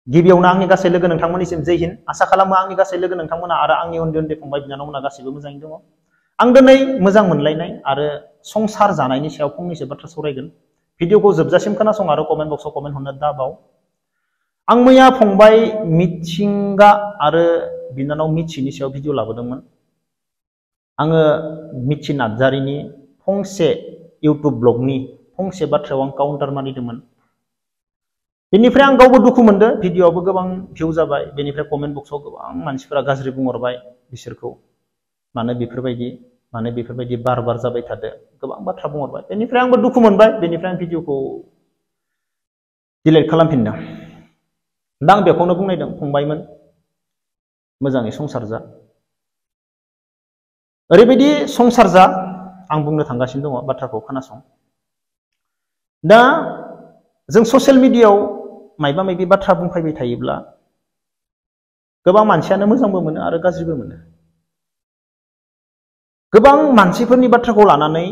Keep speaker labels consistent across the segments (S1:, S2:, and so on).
S1: गिबियावनो आंनि गासै लोगो नोंथांमोननिसिम जय हिन्द आसा खालामो आंनि गासै लोगो नोंथांमोना आरो आंनि उन्दै उन्दै फंबाय बिनानावमोना गासैबो मोजाङै दङ। आं दिनै मोजां मोनलायनाय आरो संसार जानायनि सायाव फंनैसो बाथ्रा सावरायगोन। भिडिअखौ जोबजासिम खोनासं आरो कमेन्ट बक्सआव कमेन्ट हरनो दाबाव। आं मैया फंबाय मिथिंगा आरो बिनानाव मिथिनि सायाव भिडिअ लाबोदोंमोन। आङो मिथि नार्जारिनि फंसे इउटुब ब्लगनि फंसे बाथ्रायाव आं काउन्टार मारिदोंमोन। बेनिफ्राय आं गावबो दुखु मोनदों, भिडिअआबो गोबां भिउ जाबाय। बेनिफ्राय कमेन्ट बक्सआव गोबां मानसिफोरा गाज्रि बुंहरबाय बिसोरखौ मानो बेफोरबायदि बार बार जाबाय थादो, गोबां बाथ्रा बुंहरबाय। बेनिफ्राय आंबो दुखु मोनबाय, बेनिफ्राय आं भिडिअखौ डिलिट खालामफिनदों। दा आं बेखौनो बुंनायदों, फंबायमोन मोजाङै संसार जा, ओरैबायदि संसार जा। आं बुंनो थांगासिनो दङ, बाथ्राखौ खोनासं। दा जों ससियेल मिडियायाव मायबा मायबि बाथ्रा बुंफायबाय थायोब्ला गोबां मानसियानो मोजांबो मोनो आरो गाज्रिबो मोनो। गोबां मानसिफोरनि बाथ्राखौ लानानै,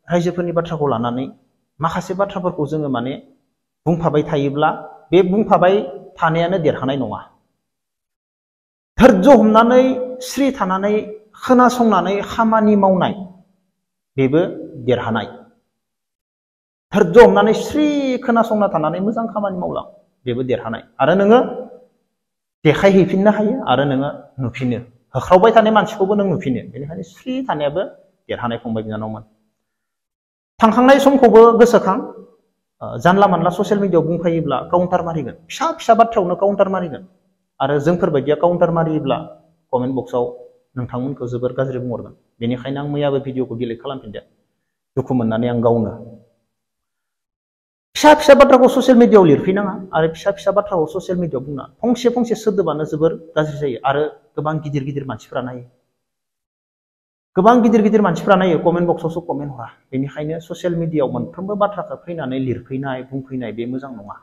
S1: रायजोफोरनि बाथ्राखौ लानानै माखासे बाथ्राफोरखौ जोङो माने बुंफाबाय थायोब्ला बे बुंफाबाय थानायानो देरहानाय नङा। धैर्य हमनानै स्रि थानानै खोनासंनानै खामानि मावनाय बेबो देरहानाय। धैर्य हमनानै स्रि खोनासंना थानानै मोजां खामानि मावलां बेबो देरहानाय। आरो नोङो देखायहैफिननो हायो आरो नोङो नुफिनो, होख्रावबाय थानाय मानसिखौबो नों नुफिनो। बेनिखायनो स्रि थानायाबो देरहानाय फंबाय बिनानावमोन। थांखांनाय समखौबो गोसोखां। जानला मानला ससियेल मिडियायाव बुंफायोब्ला काउन्टार मारिगोन, फिसा फिसा बाथ्रायावनो काउन्टार मारिगोन। आरो जोंफोरबायदिया काउन्टार मारियोब्ला कमेन्ट बक्सआव नोंथांमोनखौ जोबोर गाज्रि बुंहरगोन। बेनिखायनो आं मैयाबो भिडिअखौ डिलिट खालामफिनदों, दुखु मोननानै आं गावनो। फिसा फिसा बाथ्राखौ ससियेल मिडियायाव लिरफैनाङा आरो फिसा फिसा बाथ्राखौ ससियेल मिडियायाव बुंनाङा। फंसे फंसे सोदोबानो जोबोर गाज्रि जायो आरो गोबां गिदिर गिदिर मानसिफोरा नायो। गोबां गिदिर गिदिर मानसिफोरा नायो, कमेन्ट बक्सआवसो कमेन्ट हरा। बेनिखायनो ससियेल मिडियायाव मोनफ्रोमबो बाथ्राखौ फैनानै लिरफैनाय बुंफैनाय बे मोजां नङा।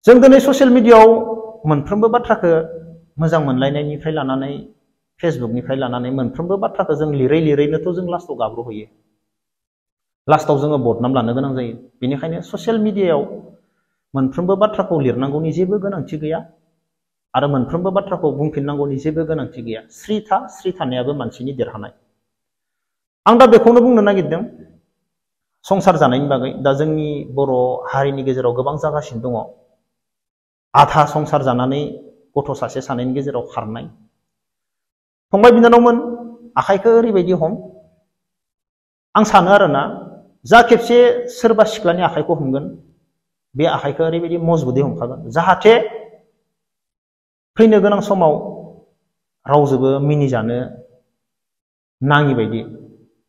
S1: जों दिनै ससियेल मिडियायाव मोनफ्रोमबो बाथ्राखौ मोजां मोनलायनायनिफ्राय लानानै फेसबुकनिफ्राय लानानै मोनफ्रोमबो बाथ्राखौ जों लिरै लिरैनोथ' जों लास्टआव गाब्र'हैयो। लास्टआव जोङो बदनाम लानो गोनां जायो। बेनिखायनो ससियेल मिडियायाव मोनफ्रोमबो बाथ्राखौ लिरनांगौनि जेबो गोनांथि गैया आरो मोनफ्रोमबो बाथ्राखौ बुंफिननांगौनि जेबो गोनांथि गैया। स्रि थानायाबो मानसिनि देरहानाय। आं दा बेखौनो बुंनो नागिरदों संसार जानायनि बागै। दा जोंनि बर' हारिनि गेजेराव गोबां जागासिनो दङ आधा संसार जानानै गथ' सासे सानैनि गेजेराव खारनाय। फंबाय बिनानावमोन, आखाइखौ ओरैबायदि हम, आं सानो आरोना, जा खेबसे सोरबा सिख्लानि आखाइखौ हमगोन बे आखाइखौ ओरैबायदि मजबुदै हमखागोन जाहाथे फैनो गोनां समाव रावजोंबो मिनिजानो नाङि बायदि।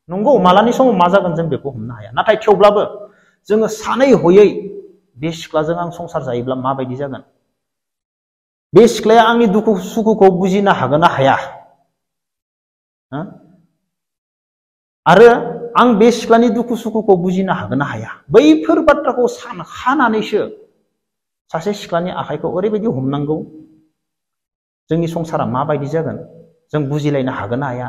S1: नंगौ, मालानि समाव मा जागोन जों बेखौ हमनो हाया, नाथाय थेवब्लाबो जोङो सानै हयै बे सिख्लाजों आं संसार जायोब्ला माबायदि जागोन, बे सिख्लाया आंनि दुखु सुखुखौ बुजिनो हागोन ना हाया, आरो आं बे सिख्लानि दुखु सुखुखौ बुजिनो हागोन ना हाया, बैफोर बाथ्राखौ सानखानानैसो सासे सिख्लानि आखाइखौ ओरैबायदि हमनांगौ जोंनि संसारा माबायदि जागोन जों बुजिलायनो हागोन ना हाया,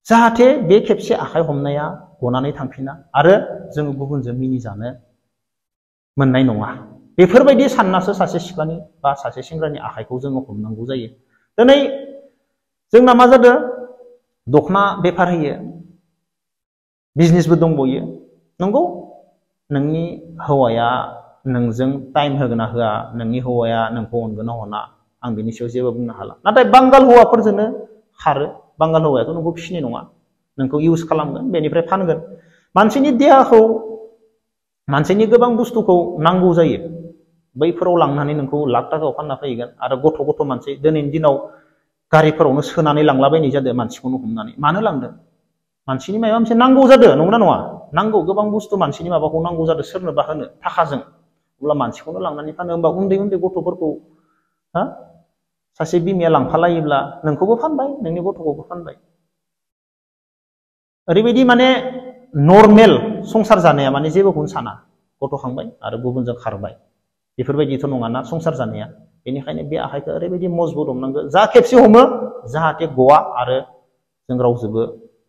S1: जाहाथे बे खेबसे आखाइ हमनाया गनानै थांफिना आरो जोङो गुबुनजों मिनिजानो मोननाय नङा। बेफोरबायदि साननासो सासे सिख्लानि बा सासे सेंग्रानि आखाइखौ जोङो हमनांगौ जायो। दिनै जोंना मा जादों, दखना बेफार होयो, बिजनेसबो दंबयो। नंगौ, नोंनि हौवाया नोंजों टाइम होगोन ना होआ, नोंनि हौवाया नोंखौ अनगोन ना अना, आं बिनि सायाव जेबो बुंनो हाला। नाथाय बांगाल हौवाफोरजोंनो खारो। बांगाल हौवायाथ' नोंखौ फिसिनाय नङा, नोंखौ इउज खालामगोन, बेनिफ्राय फानगोन। मानसिनि देहाखौ, मानसिनि गोबां बुस्थुखौ नांगौ जायो, बैफोराव लांनानै नोंखौ लाख थाखायाव फानना फैगोन। आरो गथ' गथ' मानसि दिनैनि दिनाव गारिफोरावनो सोनानै लांलाबायनाय जादों मानसिखौनो हमनानै। मानो लांदों? मानसिनि माबा मोनसे नांगौ जादों, नंगौना नङा? नांगौ, गोबां बुस्थु मानसिनि माबाखौ नांगौ जादों, सोरनोबा होनो थाखाजों, अब्ला मानसिखौनो लांनानै फानो। होमबा उन्दै उन्दै गथ'फोरखौ सासे बिमाया लांफालायोब्ला नोंखौबो फानबाय, नोंनि गथ'खौबो फानबाय। ओरैबायदि माने नर्मेल संसार जानाया माने जेबोखौनो साना, गथ' खांबाय आरो गुबुनजों खारबाय, बेफोरबायदिथ' नङाना संसार जानाया। बेनिखायनो बे आखाइखौ ओरैबायदि मजबुत हमनांगौ, जा खेबसे हमो जाहाथे गवा आरो जों रावजोंबो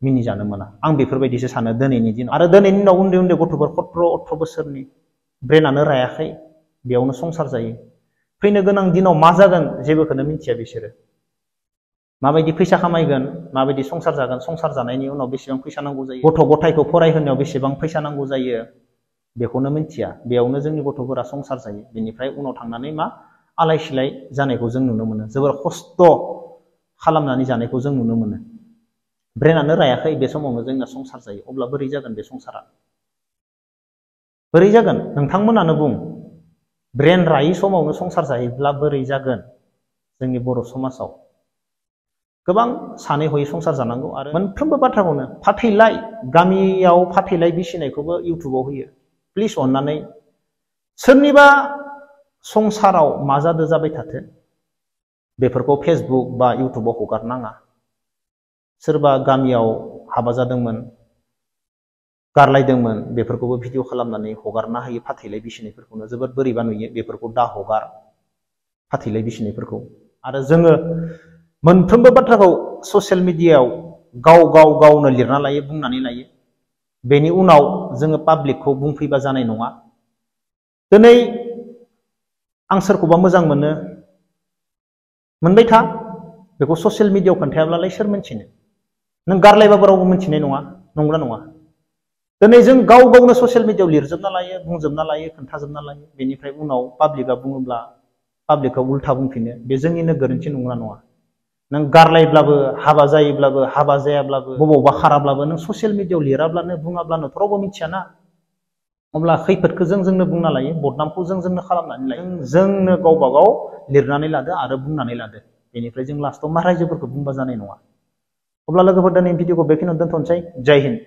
S1: मिनिजानो मोना। आं बेफोरबायदिसो सानो दिनैनि दिनाव। आरो दिनैनि दिनाव उन्दै उन्दै गथ'फोर 17-18 बोसोरनि ब्रेनानो रायाखै, बेयावनो संसार जायो। फैनो गोनां दिनाव मा जागोन जेबोखौनो मिथिया बिसोरो माबायदि फैसा खामायगोन माबायदि संसार जागोन संसार जानायनि उनाव बेसेबां फैसा नांगौ जायो गथ' गथायखौ फरायहोनायाव बेसेबां फैसा नांगौ जायो बेखौनो मिथिया बेयावनो जोंनि गथ'फोरा संसार जायो बेनिफ्राय उनाव थांनानै मा आलाय सिलाय जानायखौ जों नुनो मोनो जोबोर खस्थ' खालामनानै जानायखौ जों नुनो मोनो ब्रेनानो रायाखै बे समावनो जोंना संसार जायो अब्ला बोरै जागोन बे संसारा बोरै जागोन नोंथांमोनानो बुं ब्रेन रायै समावनो संसार जायोब्ला बोरै जागोन जोंनि बर' समाजाव गोबां सानै हयै संसार जानांगौ आरो मोनफ्रोमबो बाथ्राखौनो फाथैलाय गामियाव फाथैलाय बिसिनायखौबो इउटुबाव होयो प्लिज अननानै सोरनिबा संसाराव मा जादो जाबाय थाथो बेफोरखौ फेसबुक बा इउटुबाव हगारनाङा सोरबा गामियाव हाबा जादोंमोन गारलायदोंमोन बेफोरखौबो भिडिअ खालामनानै हगारना होयो फाथैलाय बिसिनायफोरखौनो जोबोद बोरैबा नुयो बेफोरखौ दा हगार फाथैलाय बिसिनायफोरखौ आरो जोङो मोनफ्रोमबो बाथ्राखौ ससियेल मिडियायाव गावनो लिरना लायो बुंनानै लायो बेनि उनाव जोङो पाब्लिकखौ बुंफैबा जानाय नङा दिनै आं सोरखौबा मोजां मोनो मोनबाय था बेखौ ससियेल मिडियायाव खोन्थायाब्लालाय सोर मिन्थिनो नों गारलायबाबो रावबो मिन्थिनाय नङा नंगौना नङा दिनै जों गावनो ससियेल मिडियायाव लिरजोबना लायो बुंजोबना लायो खोन्थाजोबना लायो बेनिफ्राय उनाव पाब्लिकआ बुङोब्ला पाब्लिकखौ उल्था बुंफिनो बे जोंनिनो गोरोन्थि नंगौना नङा नों गारलायब्लाबो हाबा जायोब्लाबो हाबा जायाब्लाबो बबावबा खाराब्लाबो नों ससियेल मिडियायाव लिराब्लानो बुङाब्लानो रावबो मिथियाना अब्ला खैफोदखौ जोंनो बुंना लायो बदनामखौ जोंनो खालामनानै लायो जोंनो गावबा गाव लिरनानै लादो आरो बुंनानै लादो बेनिफ्राय जों लास्टआव मा रायजोफोरखौ बुंबा जानाय नङा अब्ला लोगोफोर दिनै भिडिअखौ बेखिनियाव दोनथ'नोसै जय हिन्द